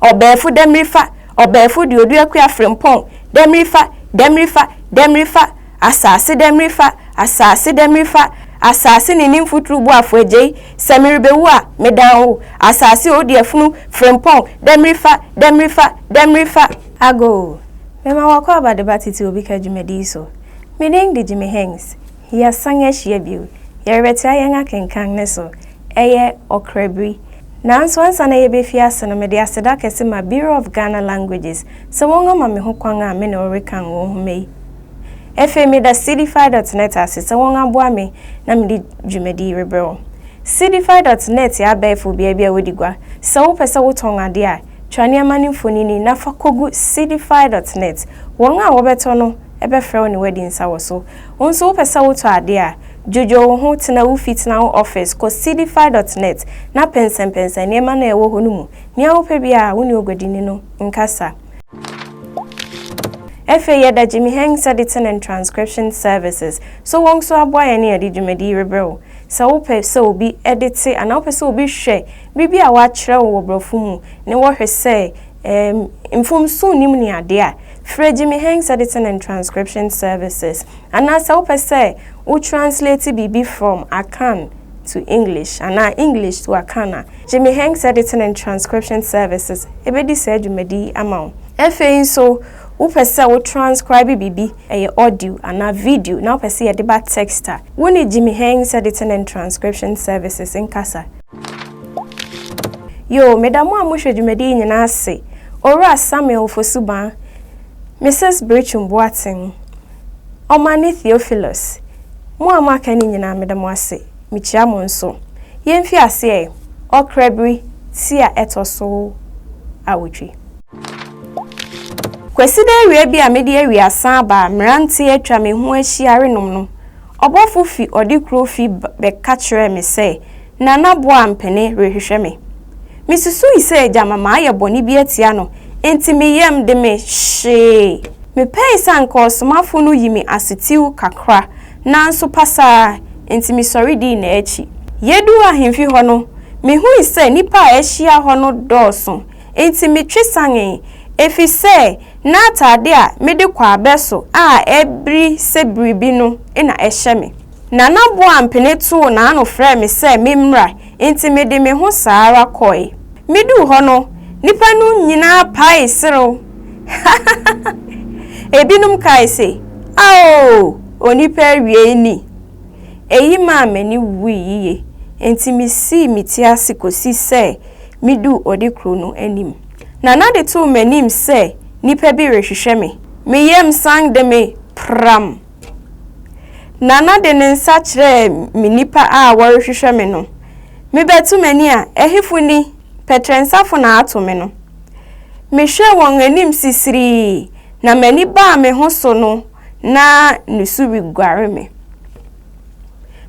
Ɔbɛɛfo Dɛmirifa, Ɔbɛɛfo Duoduakua Frimpong, Dɛmirifa, Dɛmirifa, Dɛmirifa, Asase Dɛmirifa, Asase Dɛmirifa, Asase ne ne mfuturu Boafo Agyei, sɛ merebewu a, medan wo, Asase Odiafunu, Frimpong, Dɛmirifa, Dɛmirifa, Dɛmirifa. Agoo! Mema wakɔ aba de ba tete obi ka dwumadi yi so. Me din de Jimmy Hengz. Yɛasan ahyia bio. Yɛrebɛtoa yɛn akenkan no so. Ɛyɛ ɔkrabiri. Nanso ansa na yɛbɛfi ase no, mede aseda kɛse ma Bureau of Ghana Languages sɛ wɔn ama me ho kwan a me ne wo rekan wɔn nhoma yi. Afei meda Seedify dot net ase sɛ wɔn aboa me na mede dwumadi yi rebrɛ wo. Seedify dot net yɛ abɛɛfo bea bi a wodi gua. Sɛ wopɛ sɛ wotɔn ade a, twa nneɛma no mfonini na fa kogu Seedify dot net. Wɔn a wɔbɛtɔ no bɛfrɛ wo ne wo adi nsawɔso. Wo nso wopɛ sɛ wotɔ ade a, dwudwo wo ho, tena wo fi, tena wo office, kɔ Seedify dot net na pɛnsɛmpɛnsɛn nneɛma no a ɛwɔ hɔ no mu. Nea wopɛ biara, wo ne oguadini no nkasa. Afei yɛda Jimmy Hanks Editing and Transcription Services so wɔn nso aboa yɛn ne yɛde dwumadi yi rebrɛ wo. Sɛ wopɛ sɛ obi edite anaa wopɛ sɛ obi hwɛ biribi a wɔakyerɛw wɔ Borɔfo mu na wɔhwɛ sɛ ɛɛm mfomso nnim ne ade a, frɛ Jimmy Hanks Editing and Transcription Services. Anaa sɛ wopɛ sɛ wo translate biribi from Akan to English anaa English to Akan a, Jimmy Hanks Editing and Transcription Services bɛdi saa dwumadi yi ama wo. Afei nso, wopɛ sɛ wo transcribe biribi, ɛyɛ audio anaa video na wopɛ sɛ yɛde ba text a, wo ne Jimmy Hanks Editing and Transcription Services nkasa. Yoo, meda mo a mohwɛ dwumadi yi nyinaa ase. Owura Samuel Fosu-Baa, Mrs. Britchum Boateng, Ɔmane Theophilus, mo a moaka no nyinaa meda mo ase. Mikyia mo nso. Yemfi ase ɛ, Ɔkrabiri, ti a ɛtɔ so awotwe. Kwasida awia bi a mede awia san aba a mmerante atwa me ho ahyia renom no, ɔbɔfo fi ɔdekuro fi bɛka kyerɛɛ me sɛ Nana Boampene rehwehwɛ me. Misusui sɛ gyama mayɛ bɔne bi atia no, enti me yam de me hyee. Mepɛe sɛ anka ɔsomafo no yi me asotiw kakra, nanso pasaa, enti mesɔre dii n'akyi. Yeduu ahemfi hɔ no, mihui sɛ nnipa a ahyia hɔ no dɔɔso, enti metwe sanee, efisɛ na atade a mede kɔ abɛ so a ɛbiri sɛ biribi no na ɛhyɛ me. Nana Boampene too n'ano frɛɛ me sɛ memmra, enti mede me ho saa ara kɔe. Miduu hɔ no, nnipa no nyinaa paee serew. Hahaha! Ebinom kae se, Ao, onipa awiei ni! Eyi maa m'ani wui yiye, enti misii me ti ase kosii sɛ miduu odikuro no anim. Nana de too m'anim sɛ nnipa bi rehwehwɛ me. Me yam san de me pram! Nana de ne nsa kyerɛɛ me nnipa a wɔrehwehwɛ me no. Mebɛto m'ani a, ɛhefo ni? Pɛtrɛnsafo na ato me no. Mehwɛɛ wɔn anim sisirii, na m'ani baa me ho so no, na nusu reguare me.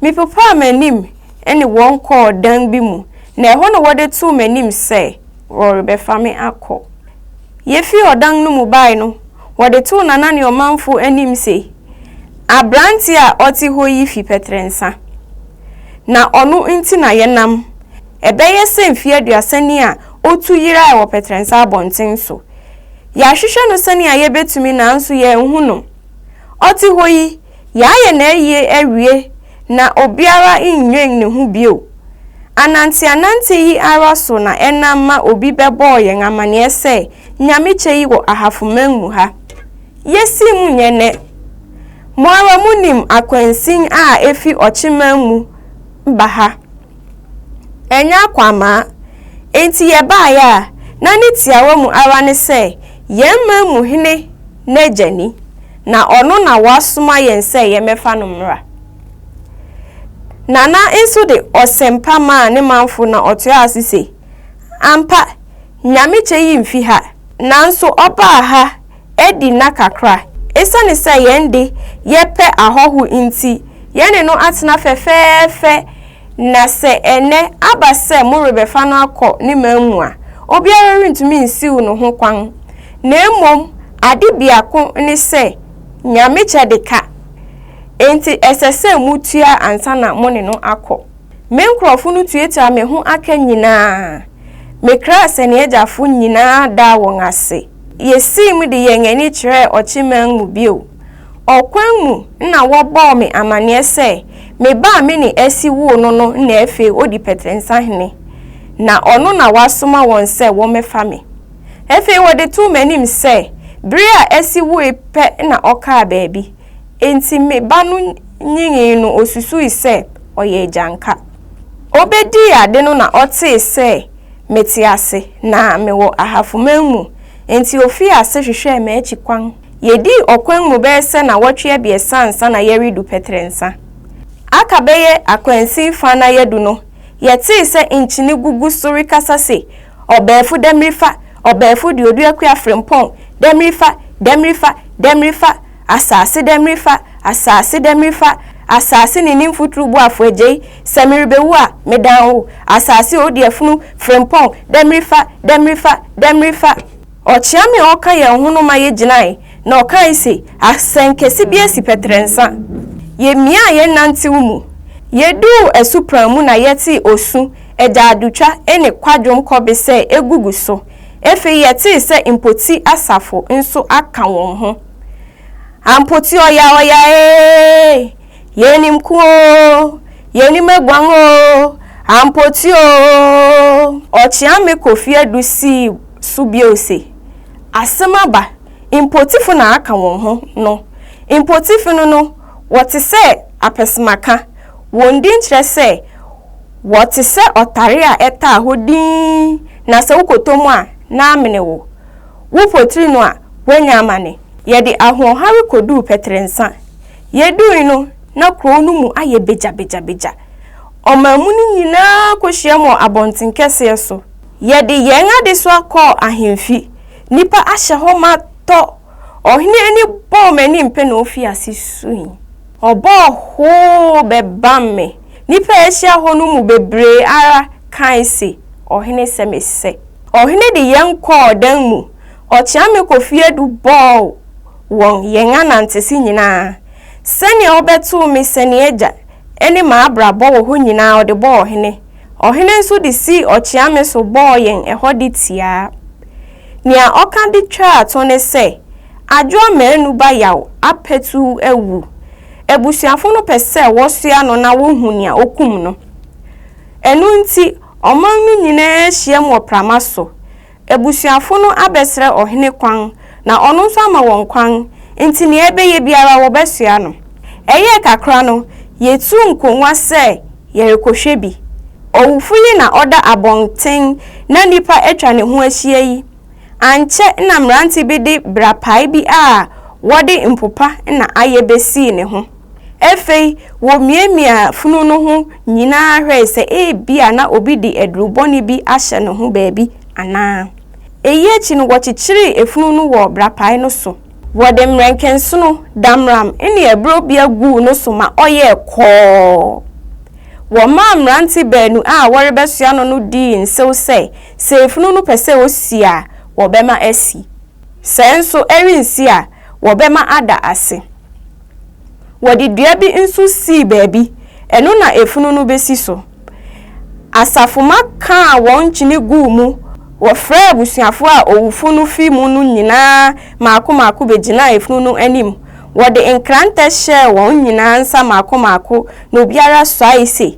Mepopaa m'anim ne wɔn kɔɔ dan bi mu, na ɛhɔ na wɔde too m'anim sɛ wɔrebɛfa me akɔ. Yefii ɔdan no mu bae no, wɔde too Nana ne ɔmanfo anim se, Aberante a ɔte hɔ yi fi Pɛtrɛnsa, na ɔno nti na yɛnam. Ɛbɛyɛ sɛ mfe 30 ni a otu yerae wɔ Pɛtrɛnsa abɔnten so. Yɛahwehwɛ no sɛnea yebetumi nanso yɛanhu no. Ɔte hɔ yi, yɛayɛ n'ayie awie na obiara nnwen ne ho bio. Ananteanante yi ara so na ɛnam ma obi bɛbɔɔ yɛn amanneɛ sɛ Nyamekyɛ yi wɔ Ahafoman mu ha. Yesii mu nyɛ nnɛ. Mo ara munim akwansin a efi Ɔkyeman mu ba ha. Ɛnyɛ akwammaa. Enti yɛbaeɛ a, na ne tiawa mu ara ne sɛ yɛn man mu hene n'agya ni, na ɔno na wasoma yɛn sɛ yɛmmɛfa no mmra. Nana nso de ɔsɛmpa maa ne manfo na ɔtoaa so se, Ampa, Nyamekyɛ yi mfi ha, nanso ɔbaa ha adi nna kakra. Esiane sɛ yɛn de yɛpɛ ahɔho nti, yɛne no atena fɛfɛɛfɛ, na sɛ ɛnnɛ aba sɛ morebɛfa no akɔ ne man mu a, obiara rentumi nsiw no ho kwan. Na mmom ade biako ne sɛ, Nyamekyɛ de ka. Enti ɛsɛ sɛ mutua ansa na mo ne no akɔ. Me nkurɔfo no tuatua me ho aka nyinaa. Mekraa Sɛneagyafo nyinaa daa wɔn ase. Yesiim de yɛn ani kyerɛɛ Ɔkyeman mu bio. Ɔkwan mu na wɔbɔɔ me amanneɛ sɛ me ba a me ne Asi woo no no na afei odi Pɛtrɛnsa hene, na ɔno na wasoma wɔn sɛ wɔmmɛfa me. Afei wɔde too m'anim sɛ bere a Asi wui pɛ na ɔkaa baabi, enti me ba no nyinii no osusuwii sɛ ɔyɛ agyanka. Obedii ade no na ɔtee sɛ mete ase na mewɔ Ahafoman mu, enti ofii ase hwehwɛɛ m'akyi kwan. Yedii ɔkwan mu bɛyɛ sɛ nnawɔtwe abiɛsa ansa na yɛredu Pɛtrɛnsa. Aka bɛyɛ akwansin fã na yɛadu no, yɛtee sɛ nkyene gugu so rekasa se, Ɔbɛɛfo dɛmirifa, ɔbɛɛfo duoduakua frempɔn, dɛmirifa, dɛmirifa, dɛmirifa, asase dɛmirifa, asase dɛmirifa, asase ne ne mfuturu boafo agyei, sɛ merebewu a, medan wo, asase odiafunu, frempɔn, dɛmirifa, dɛmirifa, dɛmirifa. Ɔkyeame a ɔka yɛn ho no ma yegyinae, na ɔkae se, Asɛnkɛse bi asi Pɛtrɛnsa. Yemiaa yɛn nantew mu. Yeduu asupran mu na yɛtee osu, agyaadotwa ne kwadwom kɔbe sɛ egugu so. Afei yɛtee sɛ mpoti asafo nso aka wɔn ho. Ampoti ɔya ɔya ee! Yɛnim ko oo, yɛnim aguan oo, ampoti oo! Ɔkyeame Kofi Adu sii so bio se, Asem aba, mpotifo na aka wɔn ho no. Mpotifo no no, wɔte sɛ apɛsemaka. Wɔn din kyerɛ sɛ wɔte sɛ ɔtare a ɛtaa hɔ dinn na sɛ wokɔtɔ mu a, na amene wo. Wopotiri no a, woanya amane. Yɛde ahoɔhare kɔduu Pɛtrɛnsa. Yedui no, na kurow no mu ayɛ bagyabagyabagya. Ɔman mu no nyinaa kohyiaam wɔ abɔnten kɛseɛ so. Yɛde yɛn adesoa kɔɔ ahemfi. Nnipa ahyɛ hɔ ma tɔ. Ɔhene ani bɔɔ m'anim pɛ na ofii ase sui. Ɔbɔɔ hoo bɛbam me. Nnipa a ahyia hɔ no mu bebree ara kae se, Ɔhene sɛ mesɛ. Ɔhene de yɛn kɔɔ dan mu. Ɔkyeame Kofi Adu bɔɔ wɔn yɛn anantese nyinaa. Sɛnea ɔbɛtoo me sɛneagya ne m'abrabɔ wɔ hɔ nyinaa ɔde bɔɔ ɔhene. Ɔhene nso de sii ɔkyeame so bɔɔ yɛn ɛhɔ de tiaa. Nea ɔka de twaa to ne sɛ, Adwoa Manu ba Yaw apatuw awu. Abusuafo no pɛ sɛ wɔsoa no na wohu nea okum no. Ɛno nti, ɔman no nyinaa hyiam wɔ prama so. Abusuafo no abɛsrɛ ɔhene kwan na ɔno nso ama wɔn kwan, enti nea ɛbɛyɛ biara wɔbɛsoa no. Ɛyɛɛ kakra no, yetuu nkongua sɛ yɛrekɔhwɛ bi. Owufo yi na ɔda abɔnten na nnipa atwa ne ho ahyia yi. Ankyɛ na mmerante bi de brapae bi a wɔde mpopa na ayɛ besii ne ho. Afei womiamiaa funu no ho nyinaa hwɛe sɛ ebia na obi de aduru bɔne bi ahyɛ ne ho baabi anaa. Eyi akyi no wɔkyekyeree efunu no wɔ brapae no so. Wɔde mmerɛnkɛnsono, damram, ne aburobea guu no so ma ɔyɛɛ kɔɔ. Wɔmaa mmerante baanu a wɔrebɛsoa no no dii nsew sɛ, sɛ efunu no pɛ sɛ osi a, wɔbɛma asi. Sɛ nso ɛrensi a, wɔbɛma ada ase. Wɔde dua bi nso sii baabi, ɛno na efunu no besi so. Asafomma kaa wɔn nkyene guu mu, wɔfrɛɛ abusuafo a owufo no fi mu no nyinaa mmaako mmaako begyinaa efunu no anim. Wɔde nkrantɛ hyɛɛ wɔn nyinaa nsa mmaako mmaako na obiara suae se,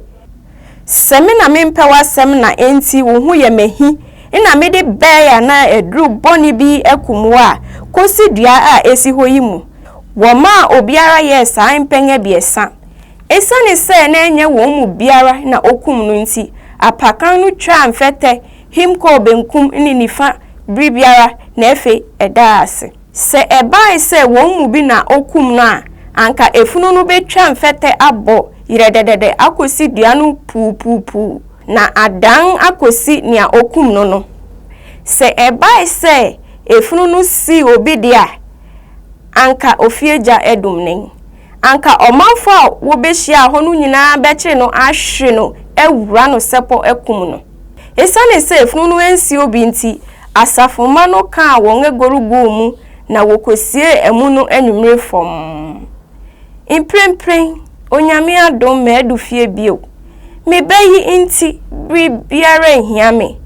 Sɛ me na mempɛ w'asɛm na enti wo ho yɛ me ahi na mede bɛe anaa aduru bɔne bi akum wo a, kosi dua a esi hɔ yi mu. Wɔmaa obiara yɛɛ saa mpɛn abiɛsa. Esiane sɛ na ɛnyɛ wɔn mu biara na okum no nti, apakan no twaa mfɛtɛ him kɔɔ benkum ne nifa bere biara na afei ɛdaa ase. Sɛ ɛbae sɛ wɔn mu bi na okum no a, anka efunu no betwa mfɛtɛ abɔ yerɛdɛdɛdɛ akosi dua no puupuupuu na adan akosi nea okum no no. Sɛ ɛbae sɛ efunu no sii obi de a, anka ofiegya adum nen. Anka ɔmanfo a wobehyiaa hɔ no nyinaa bɛkyere no ahwe no awura no sɛpɔ akum no. Esiane sɛ efunu no ansi obi nti, asafomma no kaa wɔn agoru guu mu na wokosiee amu no anwummere fɔmm. Mprempren, Onyame adom madu fie bio. Me ba yi nti, biribiara nhia me.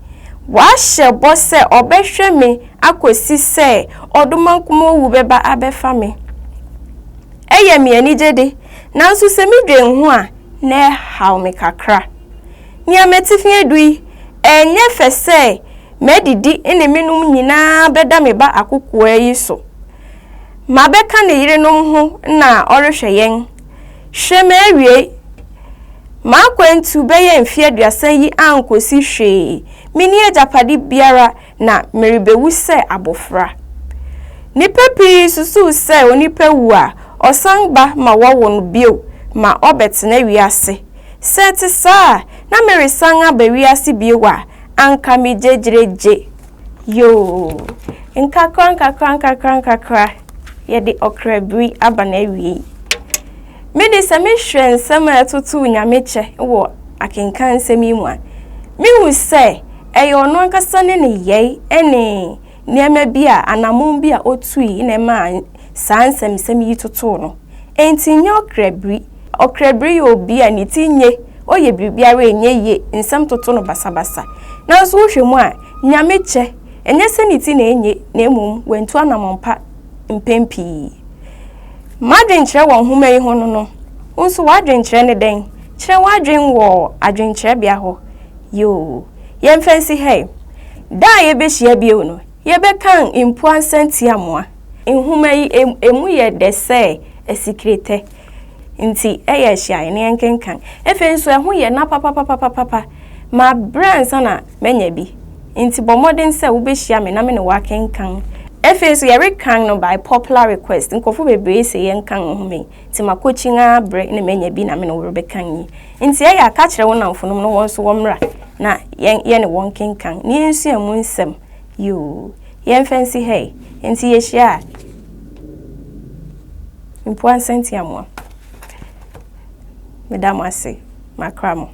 Wahyɛ bɔ sɛ ɔbɛhwɛ me akosi sɛ ɔdomankoma owu bɛba abɛfa me. Ɛyɛ me anigye de, nanso sɛ midwen ho a, na ɛhaw me kakra. Nea m'atifi adu yi, ɛnyɛ fɛ sɛ m'adidi ne me nom nyinaa bɛda me ba akokoaa yi so. Mabɛka ne yerenom ho na ɔrehwɛ yɛn. Hwɛ m'awiei! M'akwantu bɛyɛ mfe 30 yi ankosi hwee, minni agyapade biara na merebewu sɛ abofra. Nnipa pii susuw sɛ onipa wu a, ɔsan ba ma wɔwo no bio ma ɔbɛtena wiase. Sɛ ɛte saa a, na meresan aba wiase bio a, anka migyegyeregye. Yoo, nkakra nkakra nkakra, yɛde ɔkra biri aba n'awiei. Me de sɛ mehwɛ nsɛm a ɛtotoo Nyamekyɛ wɔ akenkan nsɛm yi mu a, mihu sɛ ɛyɛ ɔno ankasa ne nneyɛe ne nneɛma bi a anammɔn bi a otui na ɛmaa saa nsɛmnsɛm yi totoo no. Enti nyɛ ɔkrabiri. Ɔkrabiri yɛ obi a ne ti nye, ɔyɛ biribiara a ɛnyɛ yie, nsɛm toto no basabasa. Nanso wohwɛ mu a, Nyamekyɛ, ɛnyɛ sɛ ne ti na enye na mmom wantu anammɔn pa mpɛn pii. M'adwenkyerɛ wɔ nhoma yi ho no no, wo nso w'adwenkyerɛ ne dɛn? Kyerɛ w'adwen wɔ adwenkyerɛbea hɔ. Yoo, yɛmfa nsi ha yi. Da a yɛbɛhyia bio no, yɛbɛkan Mpoa Nsɛntiamoa. Nhoma yi, emu yɛ dɛ sɛ asikretɛ, nti ɛyɛ ahyiae na yɛnkenkan. Afei nso ɛho yɛ na papapapapapa. Mabrɛ ansa na manya bi, nti bɔ mmɔden sɛ wobɛhyia me na me ne wo akenkan. Afei nso yɛrekan no by popular request, nkurɔfo bebree se yɛnkan nhoma yi, nti makɔkyin ara brɛ na manya bi na me ne wo rebɛkan yi. Nti ɛyɛ a ka kyerɛ wo nnamfonom na wɔn nso wɔmmra na yɛn yɛne wɔn nkenkan na yɛnsua mu nsɛm. Yoo, yɛmfa nsi ha yi. Nti yɛhyia a, mpoa nsɛntiamoa. Meda mo ase, makra mo.